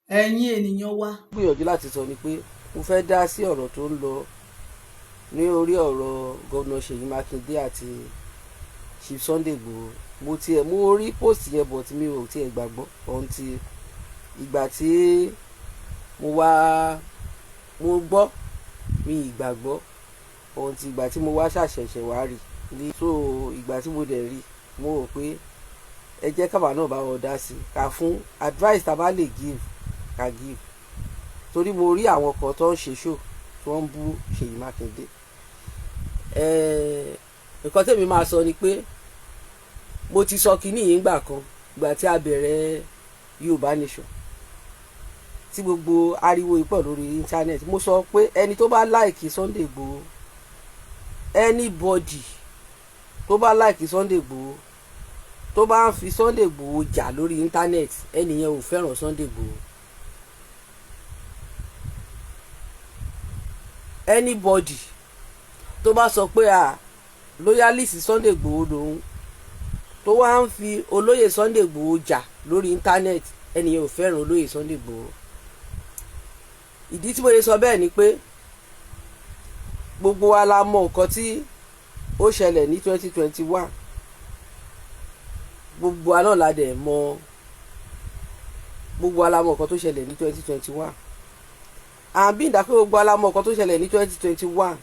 Ẹ̀yin ènìyàn wa, Gbìyànjú láti sọ ni pé mo fẹ́ dá sí ọ̀rọ̀ tó ń lọ ní orí ọ̀rọ̀ Gómìnà Ṣèyí Mákindé àti Chief Sunday Igboho. Mo tiẹ̀ mo rí post yẹn, but mi ò tiẹ̀ gbàgbọ́ until ìgbà tí mo wá mo gbọ́. Mi ì gbàgbọ́ until ìgbà tí mo wá ṣàṣẹ̀ṣẹ̀ wá rí ní. So ìgbà tí mo dẹ̀ rí, mo rò pé ẹ jẹ́ káwa náà bá wọn dá sí, ká fún advice tá a bá lè give, ká give, torí mo rí àwọn kan tó ń ṣe show tí wọ́n ń bú Ṣèyí Mákindé. Nǹkan tèmi máa sọ ni pé mo ti sọ kínní yìí ńgbà kan, ìgbà tí a bẹ̀rẹ̀ Yorùbá Nation, tí gbogbo ariwo yìí pọ̀ lórí internet. Mo sọ pé ẹni tó bá like Sunday Igboho, anybody tó bá like Sunday Igboho, tó bá ń fi Sunday Igboho jà lórí internet, ẹnìyẹn ò fẹ́ràn Sunday Igboho. Anybody tó bá sọ pé a loyalist Sunday Igboho lòun, tó wá ń fi olóyè Sunday Igboho jà lórí internet, ẹnìyẹn ò fẹ́ràn olóyè Sunday Igboho. Ìdí tí mo lè sọ bẹ́ẹ̀ ni pé gbogbo wa la mọ nǹkan tí ó ṣẹlẹ̀ ní 2021. Gbogbo wa náà la dẹ̀ mọ, gbogbo wa la mọ nǹkan tó ṣẹlẹ̀ ní 2021. Àbí ìdápẹ́ gbogbo wa la mọ nǹkan tó ṣẹlẹ̀ ní 2021.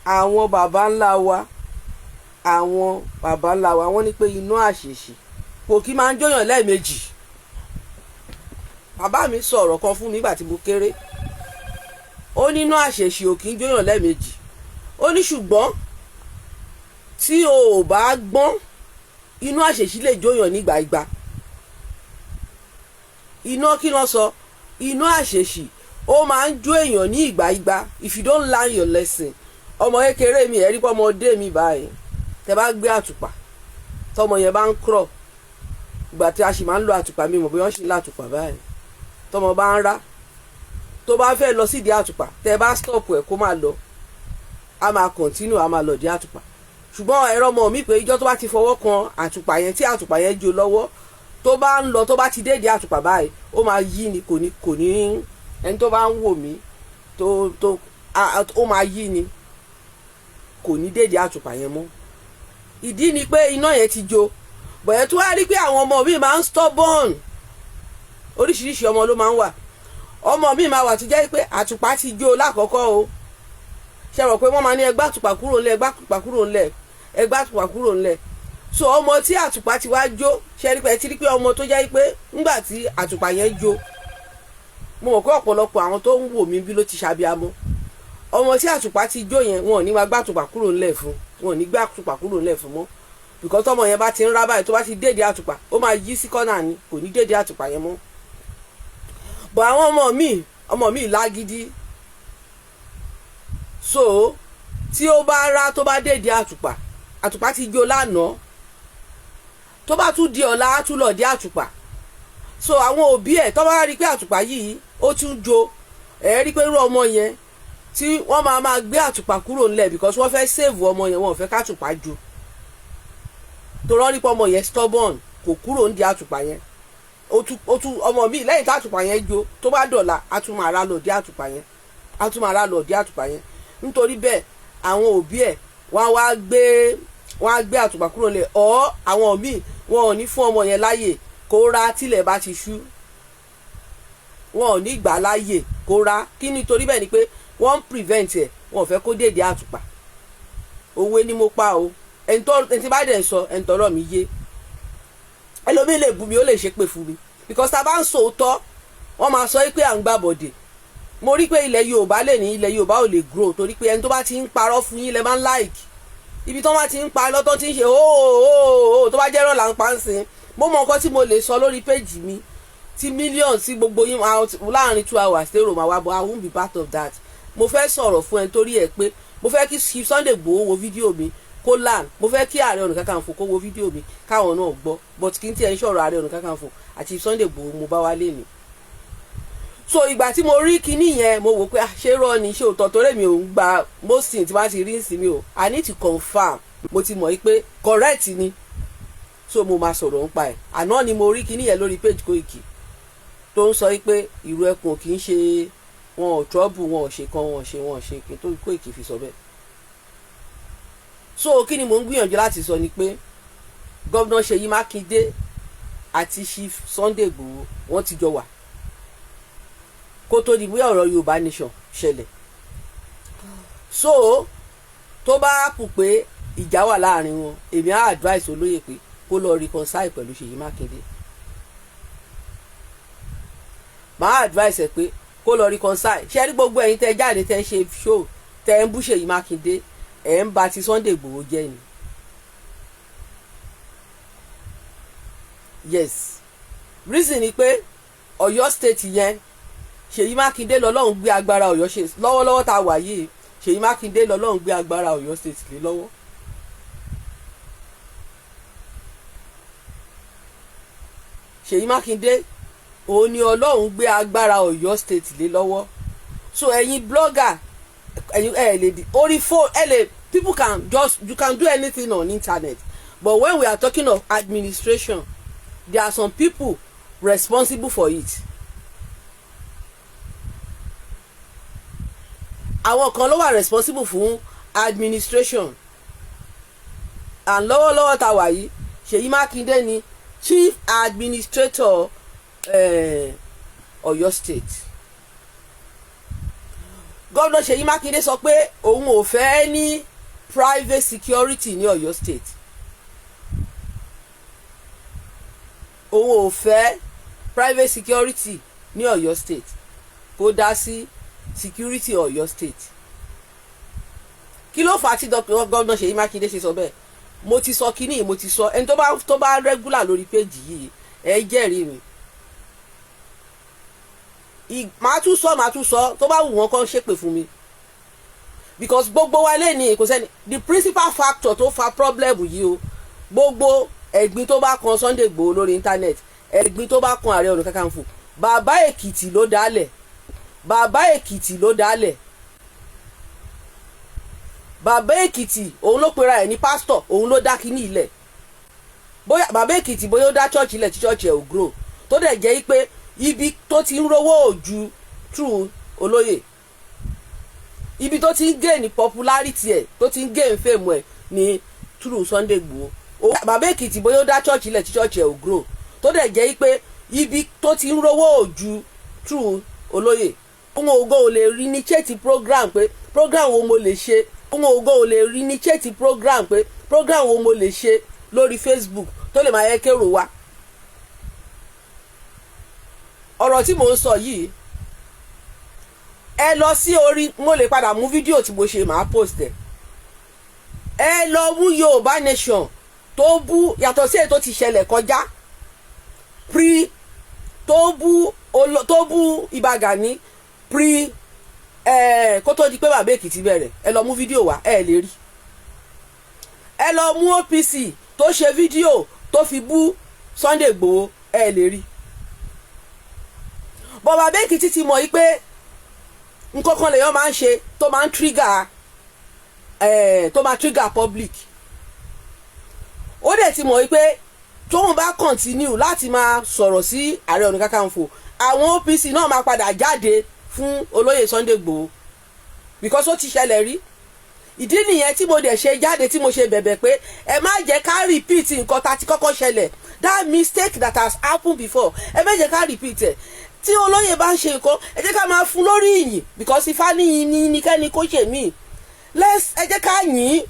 Àwọn baba ńlá wa, àwọn baba ńlá wa, wọ́n ní pé iná àṣèṣì kò kí máa ń jóyàn lẹ́ẹ̀mejì. Bàbá mi sọ ọ̀rọ̀ kan fún mi nígbà tí mo kéré. Ó ní iná àṣèṣì ò kí ń jóyàn lẹ́ẹ̀mejì. Ó ní ṣùgbọ́n tí o ò bá gbọ́n, iná àṣèṣì lè jóyàn nígbà igba. Iná kí ló sọ? Iná àṣèṣì, ó máa ń jó èèyàn ní ìgbà igba if you don't learn your lesson. Ọmọ kékeré mi, ẹ̀rí pé ọmọdé mi báyìí, tẹ bá gbé àtùpà, tọmọ yẹn bá ń crop, ìgbà tí a sì máa ń lo àtùpà, mi mọ̀ bí wọ́n sì ń lo àtùpà báyìí, tọmọ bá ń rá, tó bá fẹ́ lọ sídìí àtùpà, tẹ bá stop ẹ̀ kó máa lọ, a máa continue, a máa lọ dí àtùpà. Ṣùgbọ́n ẹ̀rọ ọmọ mi pé ìjọ́ tó bá ti fọwọ́ kan àtùpà yẹn, tí àtùpà yẹn jó lọ́wọ́, tó bá ń lọ, tó bá ti dédìí àtùpà báyìí, ó máa yí ni. Kò ní ẹni tó bá ń wò mí tó ó máa yí ni, kò ní dédìí àtùpà yẹn mọ́. Ìdí ni pé iná yẹn ti jó. Bọ̀yẹ̀ tó wá rí pé àwọn ọmọ mi máa ń stubborn. Oríṣiríṣi ọmọ ló máa ń wà. Ọmọ mi máa wà tó jẹ́ pé àtùpà ti jó lákọ̀ọ́kọ́ o. Ṣe rò pé wọ́n máa ní ẹgbẹ́ àtùpà kúrò ńlẹ̀, ẹgbẹ́ àtùpà kúrò ńlẹ̀, ẹgbẹ́ àtùpà kúrò ńlẹ̀. So ọmọ tí àtùpà ti wá jó, ṣe rí pé ẹ ti rí pé ọmọ tó jẹ́ pé ńgbà tí àtùpà yẹn jó, mo mọ̀ pé ọ̀pọ̀lọpọ̀ àwọn tó ń wò mí bí ló ti ṣàbíamọ́. Ọmọ tí àtùpà ti jó yẹn, wọn ò ní máa gbá àtùpà kúrò ńlẹ̀ fún, wọn ò ní gbá àtùpà kúrò ńlẹ̀ fún mọ́, because tọmọ yẹn bá ti ń rá báyìí, tó bá ti dédé àtùpà, ó máa yí sí kọ́nà ni, kò ní dédé àtùpà yẹn mọ́. But àwọn ọmọ mi, ọmọ mi lágídí. So tí ó bá rá, tó bá dédé àtùpà, àtùpà ti jó lánàá, tó bá tún di ọ̀la, á tún lọ dé àtùpà. So àwọn òbí ẹ̀, tó bá rí pé àtùpà yìí ó tún jó, ẹ̀ rí pé irú ọmọ yẹn tí wọ́n máa máa gbé àtùpà kúrò ńlẹ̀, because wọ́n fẹ́ save ọmọ yẹn, wọ́n ò fẹ́ kátùpà jó, torí wọ́n rí pé ọmọ yẹn stubborn, kò kúrò ń di àtùpà yẹn. Ó tún ọmọ mi, lẹ́yìn tí àtùpà yẹn jó, tó bá dọ̀la, á tún máa rá lọ dé àtùpà yẹn, á tún máa rá lọ dé àtùpà yẹn. Nítorí bẹ́ẹ̀, àwọn òbí ẹ̀ wọ́n á wá gbé, wọ́n á gbé àtùpà kúrò ńlẹ̀. Ọ́ àwọn míì, wọn ò ní fún ọmọ yẹn láàyè kó rá tílẹ̀ bá ti ṣú. Wọn ò ní gbà láàyè kó rá. Kí nítorí bẹ́ẹ̀ ni pé wọ́n ń prevent ẹ̀, wọn ò fẹ́ kó dédé àtùpà. Òwe ni mo pa o. Ẹni tó ẹni tí bá dẹ̀ ń sọ, ẹni tọ́rọ̀ mi yé. Ẹlòmíì lè bú mi, ó lè ṣépè fún mi, because tá a bá ń sòótọ́, wọ́n máa sọ pé à ń gbà bọ̀dẹ̀. Mo rí pé ilẹ̀ Yorùbá lè ní, ilẹ̀ Yorùbá ò lè grow, torí pé ẹni tó bá ti ń parọ́ fún yín lẹ máa ń like. Ibi tó bá ti ń parọ́, tó ti ń ṣe óò, tó bá jẹ́ rọ̀ là ń pa ń sìn. Mo mọ nǹkan tí mo lè sọ lórí péjì mi tí millions tí gbogbo yín láàrin 2 hours tèrò máa wá, but I won't be part of that. Mo fẹ́ sọ̀rọ̀ fún ẹ torí ẹ pé mo fẹ́ kí Sunday Igboho wo fídíò mi kó learn. Mo fẹ́ kí Ààrẹ Ọ̀nà Kakanfò kó wo fídíò mi, káwọn náà gbọ́. But kí n tiẹ̀ ń sọ̀rọ̀ Ààrẹ Ọ̀nà Kakanfò àti Sunday Igboho mo bá wá lé ní. So ìgbà tí mo rí kinní yẹn, mo wò pé, ah, ṣé rọ́ ni, ṣé òótọ́? Torí mi ò ń gba most things tí bá ti rí sí mi o, I need to confirm. Mo ti mọ̀ pé correct ni, so mo máa sọ̀rọ̀ nípa ẹ̀. Àná ni mo rí kinní yẹn lórí page Koiki. Tó ń sọ pé Ìrù Ẹkùn kì í ṣe wọn ò trouble, wọn ò ṣe kan, wọn ò ṣe, wọn ò ṣe kí n tó Koiki fi sọ bẹ́ẹ̀. So kí ni mò ń gbìyànjú láti sọ ni pé Gómìnà Ṣèyí Mákindé àti Chief Sunday Igboho, wọ́n ti jọ wà kó tó di bóyá ọ̀rọ̀ Yorùbá Nation ṣẹlẹ̀. So tó bá kù pé ìjà wà láàrin wọn, èmi á advice olóyè pé kó lọ reconcile pẹ̀lú Ṣèyí Mákindé. Màá advice ẹ pé kó lọ reconcile. Ṣé rí gbogbo ẹ̀yin tẹ́ jáde, tẹ́ ń ṣe show, tẹ́ ń bú Ṣèyí Mákindé, ẹ̀ ń ba ti Sunday Igboho jẹ́ ni. Yes, reason ni pé Ọ̀yọ́ State yẹn, Ṣèyí Mákindé lọ́lọ́run gbé agbára Ọ̀yọ́ ṣe lọ́wọ́lọ́wọ́ tá a wà yìí. Ṣèyí Mákindé lọ́lọ́run gbé agbára Ọ̀yọ́ State lé lọ́wọ́. Ṣèyí Mákindé òun ni Ọlọ́run gbé agbára Ọ̀yọ́ State lé lọ́wọ́. So ẹ̀yin blogger, ẹ̀yin ẹ̀ lè di orí phone ẹ̀ lè, people can just, you can do anything on internet, but when we are talking of administration, there are some people responsible for it. Àwọn kan ló wà responsible fún administration, and lọ́wọ́lọ́wọ́ tá wà yìí, Ṣèyí Mákindé ni chief administrator Ọ̀yọ́ State. Gómìnà Ṣèyí Mákindé sọ pé òun ò fẹ́ ní private security ní Ọ̀yọ́ State. Òun ò fẹ́ private security ní Ọ̀yọ́ State, kó dá sí security Ọ̀yọ́ State. Kí ló fà á tí gómìnà Ṣèyí Mákindé ṣe sọ bẹ́ẹ̀? Mo ti sọ kínní, mo ti sọ. Ẹni tó bá regular lórí péjì yìí, ẹ jẹ́rìí mi. Màá tún sọ, màá tún sọ, tó bá wù wọ́n kọ́ ṣépè fún mi, because gbogbo wa lè ní kò sẹ́ni the principal factor tó fa problem yìí o. Gbogbo ẹ̀gbin tó bá kan Sunday Igboho lórí internet, ẹ̀gbin tó bá kan Ààrẹ Ọ̀nà Kakanfò, Bàbá Èkìtì ló dálẹ̀. Bàbá Èkìtì ló dálẹ̀. Bàbá Èkìtì, òun ló pera ẹ̀ ní pásítọ̀, òun ló dá kínní ilẹ̀. Bóyá Bàbá Èkìtì, bóyá ó dá church ilẹ̀ tí church ẹ̀ ò grow, tó dẹ̀ jẹ́ pé ibi tó ti ń rówó ojú true olóyè, ibi tó ti ń gain popularity ẹ̀, tó ti ń gain fame ẹ̀ ní true Sunday Igboho. Bàbá Èkìtì, bóyá ó dá church ilẹ̀ tí church ẹ̀ ò grow, tó dẹ̀ jẹ́ pé ibi tó ti ń rówó ojú true olóyè, òun ògo ò lè rí initiate program pé program wo mo lè ṣe. Òun ògo ò lè rí initiate program pé program wo mo lè ṣe lórí Facebook tó lè máa yẹ kérò wá. Ọ̀rọ̀ tí mò ń sọ yìí, ẹ lọ sí orí, mo lè padà mú fídíò tí mo ṣe, màá post ẹ̀. Ẹ lọ mú Yorùbá Nation tó bú, yàtọ̀ sí èyí tó ti ṣẹlẹ̀ kọjá, pre tó bú Ìbà Gani pre ẹ, kó tó di pé Bàbá Èkìtì bẹ̀rẹ̀. Ẹ lọ mú fídíò wá, ẹ lè rí. Ẹ lọ mú OPC tó ṣe fídíò tó fi bú Sunday Igboho, ẹ lè rí. Bọ́ Bàbá Èkìtì ti mọ̀ yí pé nǹkan kan lèèyàn máa ń ṣe tó máa ń trigger ẹ̀, tó máa trigger public. Ó dẹ̀ ti mọ̀ yí pé tóun bá continue láti máa sọ̀rọ̀ sí Ààrẹ Ọ̀nà Kakanfò, àwọn OPC náà máa padà jáde fún olóyè Sunday Igboho, because ó ti ṣẹlẹ̀ rí. Ìdí nìyẹn tí mo dẹ̀ ṣe jáde, tí mo ṣe bẹ̀bẹ̀ pé ẹ má jẹ́ ká repeat nǹkan tá a ti kọ́kọ́ ṣẹlẹ̀, that mistake that has happened before, ẹ má jẹ́ ká repeat ẹ̀. Tí olóyè bá ń ṣe nǹkan, ẹ jẹ́ ká máa fún lórí ìyìn, because ifá ní ní nìkẹ́ni kó ṣe mí. Let's, ẹ jẹ́ ká yìn,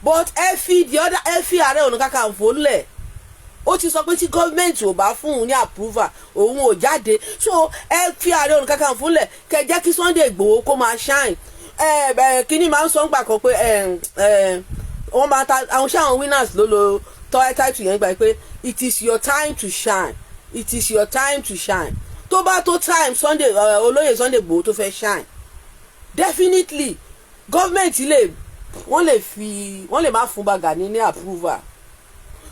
but ẹ fi the other, ẹ fi Ààrẹ Ọ̀nà Kakanfò lẹ̀. Ó ti sọ pé tí gọ́ọ̀mẹ̀ntì ò bá fún un ní approval, òun ò jáde. So ẹ fi Ààrẹ Ọ̀nà Kakanfò lẹ̀, kẹ́ jẹ́ kí Sunday Igboho kó máa shine. Ẹ ẹ kíní máa ń sọ ńgbà kan pé ẹ ẹ wọ́n máa ta àwọn ṣé àwọn winners ló lo title yẹn gbà pé it is your time to shine, it is your time to shine. Tó bá tó time Sunday, olóyè Sunday Igboho tó fẹ́ shine, definitely government lè, wọ́n lè fi, wọ́n lè má fún Ìbà Gani ní approval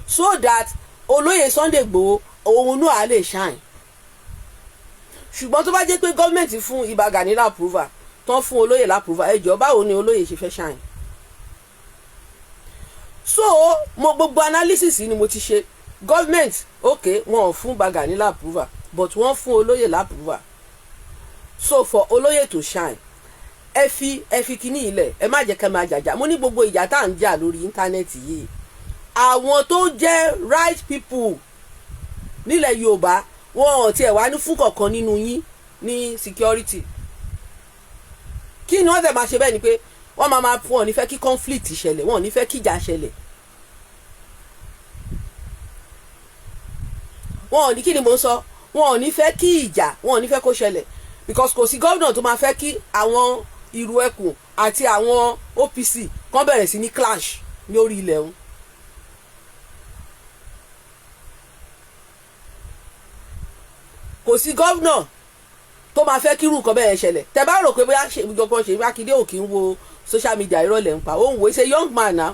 so that olóyè Sunday Igboho òun náà á lè shine. Ṣùgbọ́n tó bá jẹ́ pé gọ́ọ̀mẹ̀ntì fún Ìbà Gani l'approval, tán fún olóyè l'approval, ẹ jọ̀ọ́, báwo ni olóyè ṣe fẹ́ shine? So mo gbogbo analysis ni mo ti ṣe. Government, ok, wọn ò fún Ìbà Gani l'approval. But wọ́n fún olóyè l'approval. So for olóyè to shine, ẹ fi kíní ilẹ̀, ẹ má jẹ́ kẹ́ máa jàjà. Mo ní gbogbo ìjà tá à ń jà lórí internet yìí, àwọn tó jẹ́ right people nílẹ̀ Yorùbá, wọn ò tiẹ̀ wá ní fún kọ̀ọ̀kan nínú yín ní security. Kí ni wọ́n tẹ̀ máa ṣe? Bẹ́ẹ̀ ni pé wọ́n máa fún wọn ní fẹ́ kí conflict ṣẹlẹ̀, wọn ò ní fẹ́ kíjà ṣẹlẹ̀. Wọn ò ní, kí ni mò ń sọ, wọn ò ní fẹ́ kí ìjà, wọn ò ní fẹ́ kó ṣẹlẹ̀, because kò sí gómìnà tó máa fẹ́ kí àwọn Ìrù Ẹkùn àti àwọn OPC kàn bẹ̀rẹ̀ sí ní clash ní orí ilẹ̀ òun. Kò sí gómìnà tó máa fẹ́ kírú nǹkan bẹ́ẹ̀ ṣẹlẹ̀. Tẹ bá rò pé bóyá ìjọba Ṣèyí Mákindé ò kí ń wo social media, irọ́ lẹ̀ ń pa. Ó ń wo, ṣe young man náà,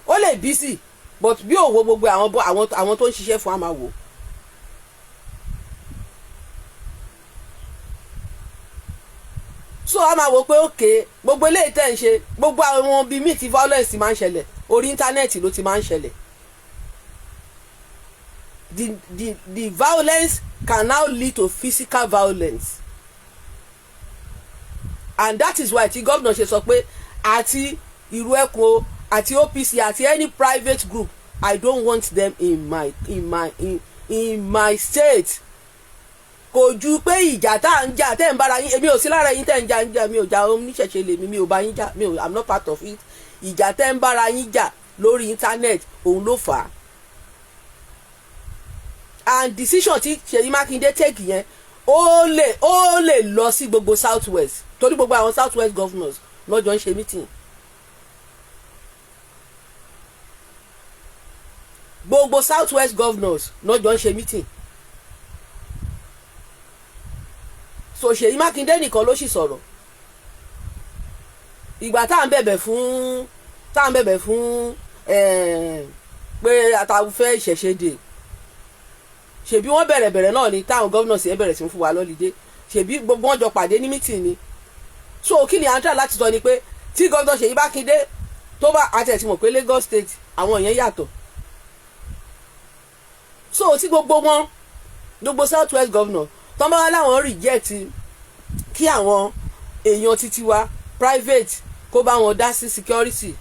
ó lè busy, but bí ò wo gbogbo àwọn tó ń ṣiṣẹ́ fún, àmà wò. So a máa wò pé òkè gbogbo eléyìí tẹ̀ ń ṣe, gbogbo àwọn bíi míì tí violence máa ń ṣẹlẹ̀, orí internet ló ti máa ń ṣẹlẹ̀. The violence can now lead to physical violence, and that is why tí gómìnà ṣe sọ pé àti Ìrù Ẹkùn àti OPC àti any private group, I don't want them in my state. Kò ju pé ìjà tá à ń jà tẹ́ ń bára yín, èmi ò sí lára yín tẹ́ ń jà ń jà. Mi ò jà, oníṣẹ̀ṣe lèmi, mi ò bá yín jà, mi ò, I'm not part of it. Ìjà tẹ́ ń bára yín jà lórí internet, òun ló fà á. And decision tí Ṣèyí Mákindé take yẹn, ó lè lọ sí gbogbo South West, torí gbogbo àwọn South West governors lọ́jọ́ ń ṣe meeting. Gbogbo South West governors lọ́jọ́ ń ṣe meeting. So Ṣèyí Mákindé nìkan ló sì sọ̀rọ̀. Ìgbà tá à ń bẹ̀bẹ̀ fún pé àtàwọn fẹ́ ìṣẹ̀ṣe dè, ṣèbí wọ́n bẹ̀rẹ̀ bẹ̀rẹ̀ náà ni táwọn gómìnà sì bẹ̀rẹ̀ sí fún wa l'holiday. Ṣèbí gbogbo wọn jọ pàdé ní meeting ni. So kí ni à ń tà láti sọ ni pé tí gómìnà Ṣèyí Mákindé tó bá àti ẹ̀ ti mọ̀ pé Lagos State, àwọn yẹn yàtọ̀. So tí gbogbo wọn, gbogbo South West governor tó bá wá láwọn reject kí àwọn èèyàn títí wa private kó bá wọn dá sí security,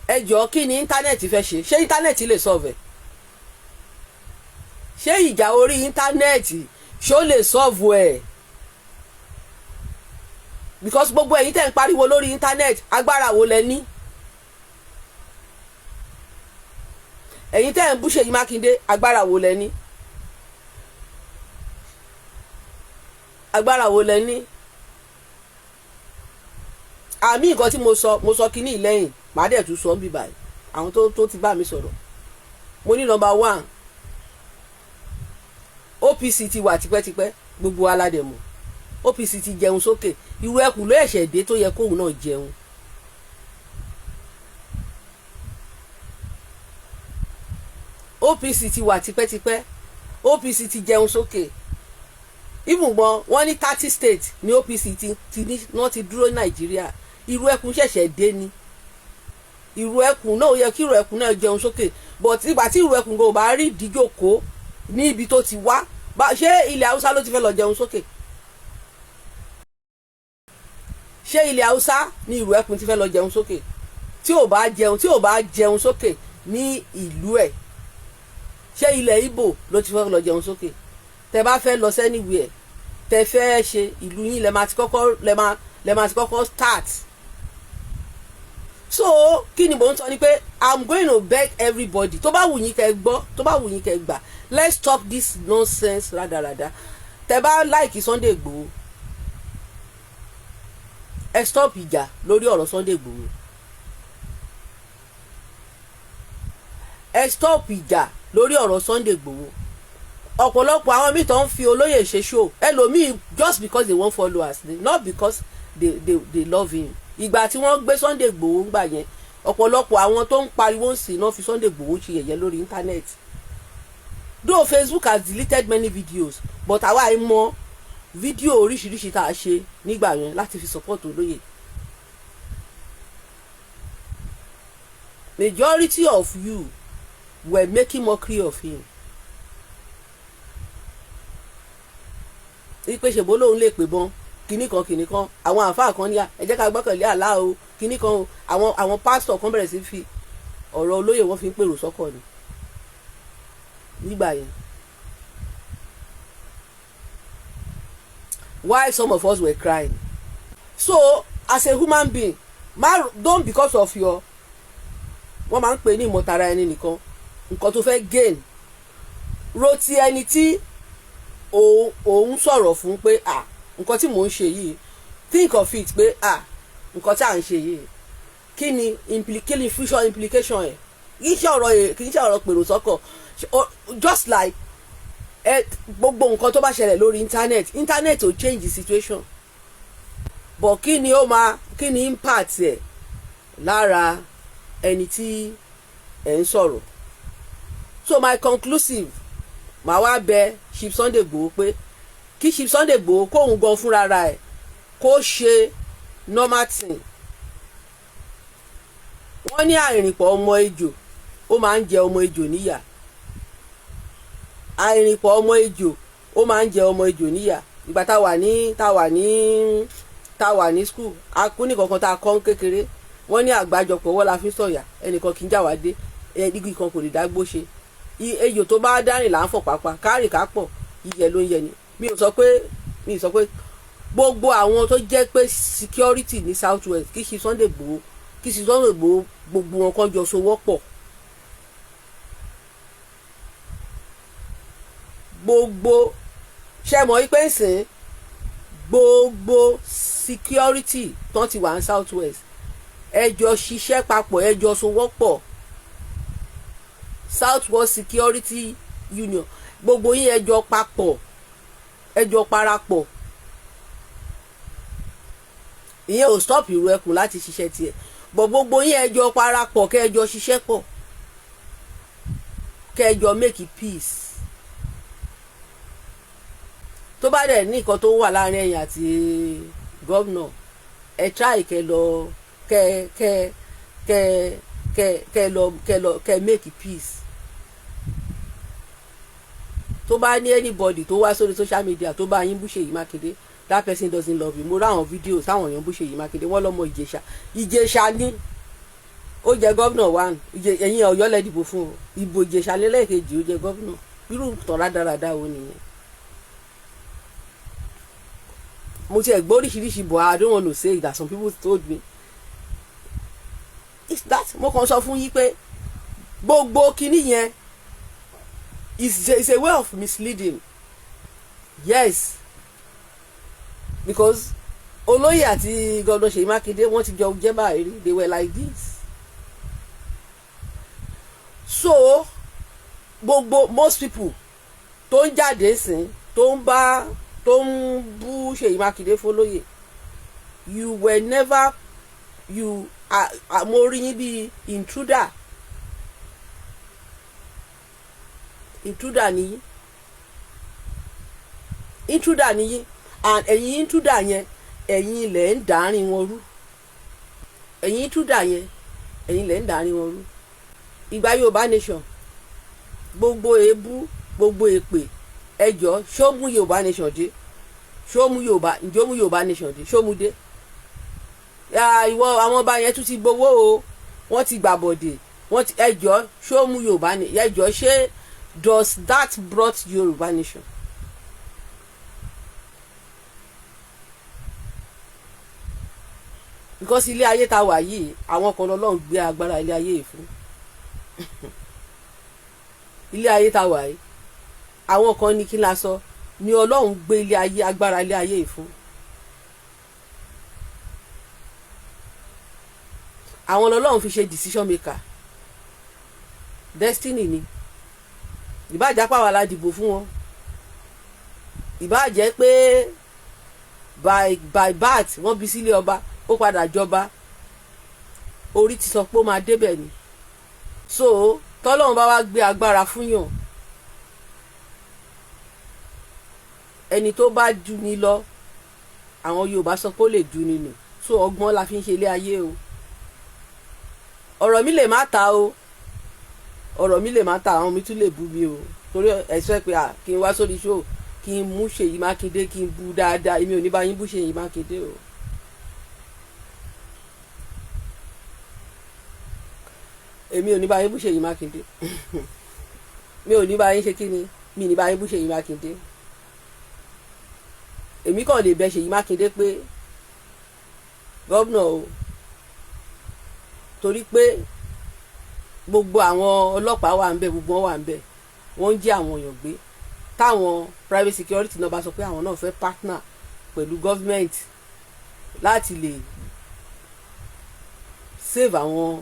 ẹ jọ̀ọ́, kí ni internet fẹ́ ṣe? Ṣé internet lè solve ẹ̀? Ṣé ìjà orí internet, ṣó lè solve ẹ̀? Because gbogbo ẹ̀yin tẹ̀ ń pariwo lórí internet, agbára wo lẹ ní? Ẹ̀yin tẹ̀ ń bú Ṣèyí Mákindé, agbára wo lẹ ní? Agbára wo lẹ ní? Àmì nǹkan tí mo sọ, mo sọ kínní lẹ́yìn, màá dẹ̀ tún sọ ń bí báyìí. Àwọn tó ti bá mi sọ̀rọ̀, mo ní number one, OPC ti wà tipẹ́tipẹ́, gbogbo aládẹ̀mọ̀ OPC ti jẹun sókè. Irú ẹkùn ló ẹ̀ṣẹ̀ dé tó yẹ kóun náà jẹun. OPC ti wà tipẹ́tipẹ́, OPC ti jẹun sókè. Ibùgbọ́n wọ́n ní 30 states ní OPC ti ní wọ́n ti dúró ní Nàìjíríà. Irú ẹkùn ṣẹ̀ṣẹ̀ dé ni. Ìrù ẹkùn náà, ó yẹ kí ìrù ẹkùn náà jẹun sókè, but ìgbà tí ìrù ẹkùn kò bá rí ìdíjòkó ní ibi tó ti wá, ṣé ilẹ̀ Haúsá ló ti fẹ́ lọ jẹun sókè? Ṣé ilẹ̀ Haúsá ní ìrù ẹkùn ti fẹ́ lọ jẹun sókè? Tí ò bá jẹun sókè ní ìlú ẹ̀, ṣé ilẹ̀ Ìgbò ló ti fẹ́ lọ jẹun sókè? Tẹ bá fẹ́ lọ anywhere, tẹ fẹ́ ṣe ìlú yín, lẹ máa ti kọ́kọ́ start. So kí ni mò ń sọ ni pé I'm going to beg everybody, tó bá wù yín kẹ́ gbọ́, tó bá wù yín kẹ́ gbà, let's stop this nonsense rádaràda. Tẹ bá like Sunday Igboho, ẹ stop ìjà lórí ọ̀rọ̀ Sunday Igboho. Ẹ stop ìjà lórí ọ̀rọ̀ Sunday Igboho. Ọ̀pọ̀lọpọ̀ àwọn míì tó ń fi olóyè ṣe show, ẹlòmíì, just because they want followers, not because they love him. Ìgbà tí wọ́n gbé Sunday Igboho ń gbà yẹn, ọ̀pọ̀lọpọ̀ àwọn tó ń pariwo ń sìn náà fi Sunday Igboho ṣe yẹ̀yẹ́ lórí internet. Though Facebook has deleted many videos, but àwa ẹ̀ mọ fídíò oríṣiríṣi tá a ṣe nígbà yẹn láti fi support olóyè. Majority of you were making mockery of him, wípé ṣèbó lòun lè pè bọn kinní kan kinní kan. Àwọn àáfàá kan ní, ẹ jẹ́ ká gbọ́kànlé Allah o, kinní kan o. Àwọn pásítọ̀ kan bẹ̀rẹ̀ sí fi ọ̀rọ̀ olóyè wọn fi ń pèrò sọ́kọ̀ ni nígbà yẹn. Why some of us were crying. So as a human being, ma don't, because of your, wọ́n máa ń pè ní ìmọ̀tara ẹni nìkan, nǹkan tó fẹ́ gain, ro ti ẹni tí òun sọ̀rọ̀ fún pé, ah, nǹkan tí mò ń ṣe yìí, think of it pé, ah, nǹkan tí à ń ṣe yìí, kí ni kí ni future implication ẹ̀? Kì í ṣe ọ̀rọ̀ pèrò sọ́kọ̀. Just like ẹ gbogbo nǹkan tó bá ṣẹlẹ̀ lórí internet, internet ò change the situation, but kí ni ó máa, kí ni impact ẹ̀ lára ẹni tí ẹ̀ ń sọ̀rọ̀? So my conclusive, màá wá bẹ Chief Sunday Igboho pé kí Chief Sunday Igboho kóun gan fúnra ra ẹ̀ kó ṣe normal thing. Wọ́n ní àìrìnpọ̀ ọmọ ejò, ó máa ń jẹ ọmọ ejò níyà. Àìrìnpọ̀ ọmọ ejò, ó máa ń jẹ ọmọ ejò níyà. Ìgbà tá wà ní school, a kú ní kankan tá a kọ́ ń kékeré. Wọ́n ní àgbájọpọ̀ ọwọ́ la fi sọ̀yà, ẹnìkan kì í jà wá dé, igi kan kò lè dágbó ṣe, ejò tó bá dárìn là ń fọ̀ pápá kárìn kápọ̀, yíyẹ ló ń yẹ ni. Mi ò sọ pé gbogbo àwọn tó jẹ́ pé security ní South West, kì í ṣe Sunday Igboho, kì í ṣe Sunday Igboho, gbogbo wọn kan jọ sowọ́ pọ̀. Gbogbo ṣe mọ̀ wípé ń sìn gbogbo security tó ti wà ní South West, ẹ jọ ṣiṣẹ́ papọ̀, ẹ jọ sowọ́pọ̀. South West Security Union, gbogbo yín, ẹ jọ papọ̀, ẹ jọ parapọ̀. Ìyẹn ò stop ìrù ẹkùn láti ṣiṣẹ́ tiẹ̀, but gbogbo yín, ẹ jọ parapọ̀, kẹ́ ẹ jọ ṣiṣẹ́ pọ̀, kẹ́ ẹ jọ make peace. Tó bá dẹ̀ ní nǹkan tó wà láàrin ẹ̀yin àti gómìnà, ẹ try kẹ́ lọ kẹ́ kẹ́ kẹ́ kẹ́ kẹ́ lọ kẹ́ lọ kẹ́ make peace. Tó bá ní anybody tó wá sórí social media tó bá yín bú Ṣèyí Mákindé, that person doesn't love you. Mo rí àwọn fídíò táwọn èèyàn bú Ṣèyí Mákindé, wọ́n lọ́mọ Ìjẹ̀ṣà. Ìjẹ̀ṣà ní ó jẹ gómìnà one, ẹ̀yin Ọ̀yọ́ lẹ dìbò fún o. Ìbò Ìjẹ̀ṣà lẹ́lẹ́kejì, ó jẹ gómìnà. Irú tọ̀ rádaràda wo nìyẹn? Mo ti ẹ̀ gbọ́ oríṣiríṣi, but I don't want to say that some people told me. It's that mo kàn sọ fún yín pé gbogbo kinní yẹn is a way of misleading. Yes, because olóyè àti gómìnà Ṣèyí Mákindé, wọ́n ti jọ jẹ́ báyìí rí. They were like this. So gbogbo most people tó ń jáde sìn, tó ń bá, tó ń bú Ṣèyí Mákindé fọlóyè, you were never, you, mo rí yín bíi intruder. Intruder nìyí, intruder nìyí. And ẹ̀yin intruder yẹn, ẹ̀yin ilẹ̀ ń dàárín wọn rú. Ẹ̀yin intruder yẹn, ẹ̀yin ilẹ̀ ń dàárín wọn rú. Ìgbà Yorùbá nation, gbogbo èébú, gbogbo èpè, ẹjọ́, ṣó mú Yorùbá nation dé? Ṣó mú Yorùbá, ǹjẹ́ ó mú Yorùbá nation dé? Ṣó mú dé? Ìwọ, àwọn ọba yẹn tún ti gbowó o, wọ́n ti gbàbọ̀dè, wọ́n ti, ẹjọ́, ṣó mú Yorùbá ní, ẹjọ́, ṣé does that brought Yorùbá nation? Because ilé ayé ta wà yìí, àwọn kan lọ́lọ́run gbé agbára ilé ayé yìí fún. Ilé ayé ta wà yìí, àwọn kan ní kí n la sọ ni Ọlọ́run gbé ilé ayé, agbára ilé ayé yìí fún. Àwọn lọ́lọ́run fi ṣe decision maker. Destiny ni. Ìbáàjẹ́ pàwọn la dìbò fún wọn, ìbáàjẹ́ pé by birth wọ́n bí sílé ọba, ó padà jọba, orí ti sọ pé ó máa débẹ̀ ni. So tọ́lọ́run bá wá gbé agbára fún yàn, ẹni tó bá jù ní lọ, àwọn Yorùbá sọ pé ó lè jù ní nù. So ọgbọ́n la fi ń ṣe ilé ayé o. Ọ̀rọ̀ mi lè má ta o. Ọ̀rọ̀ mi lè má ta, àwọn mi tún lè bú mi o, torí ẹ sọ pé kí n wá sórí show, kí n mú Ṣèyí Mákindé, kí n bú dáadáa. Èmi ò ní bá yín bú Ṣèyí Mákindé o. Èmi ò ní bá yín bú Ṣèyí Mákindé. Mi ò ní bá yín ṣe kí ni, mi ní bá yín bú Ṣèyí Mákindé. Èmi kàn lè bẹ̀ Ṣèyí Mákindé pé gómìnà o, torí pé gbogbo àwọn ọlọ́pàá wà ń bẹ̀, gbogbo wọn wà ń bẹ̀, wọ́n ń jí àwọn èèyàn gbé. Táwọn private security náà bá sọ pé àwọn náà fẹ́ partner pẹ̀lú government láti lè save àwọn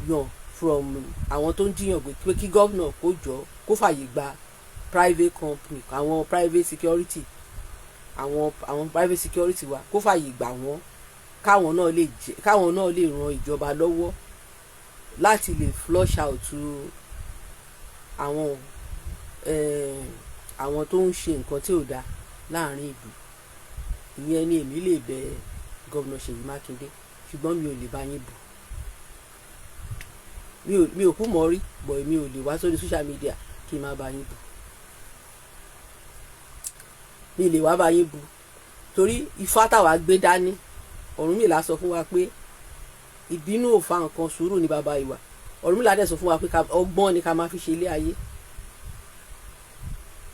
yàn from àwọn tó ń jí èèyàn gbé, pé kí gómìnà kó jọ kó fàyè gba private company, àwọn private security, àwọn private security wa, kó fàyè gbà wọ́n, káwọn náà lè jẹ, káwọn náà lè ran ìjọba lọ́wọ́ láti lè flush out àwọn tó ń ṣe nǹkan tí ò dáa láàrin ìlú. Ìyẹn ni èmi lè bẹ̀ gómìnà Ṣèyí Mákindé, ṣùgbọ́n mi ò lè bá yín bù. Mi ò kú mọ́ rí bọ̀, mi ò lè wá sórí social media kí n má bá yín bù. Mi lè wá bá yín bù, torí ifá táwa gbé dání, Ọ̀rúnmìlà sọ fún wa pé ìbínú ò fa nǹkan, sùúrù ní bàbá ìwà. Ọ̀rúnmìlà dẹ̀ sọ fún wa pé ọgbọ́n ni ká máa fi ṣe ilé ayé.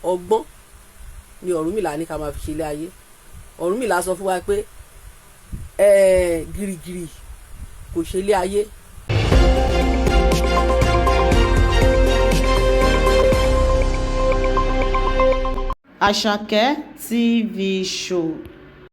Ọgbọ́n ni Ọ̀rúnmìlà ní ká máa fi ṣe ilé ayé. Ọ̀rúnmìlà sọ fún wa pé gìrìgìrì kò ṣe ilé ayé. Àṣàkẹ́ TV Show.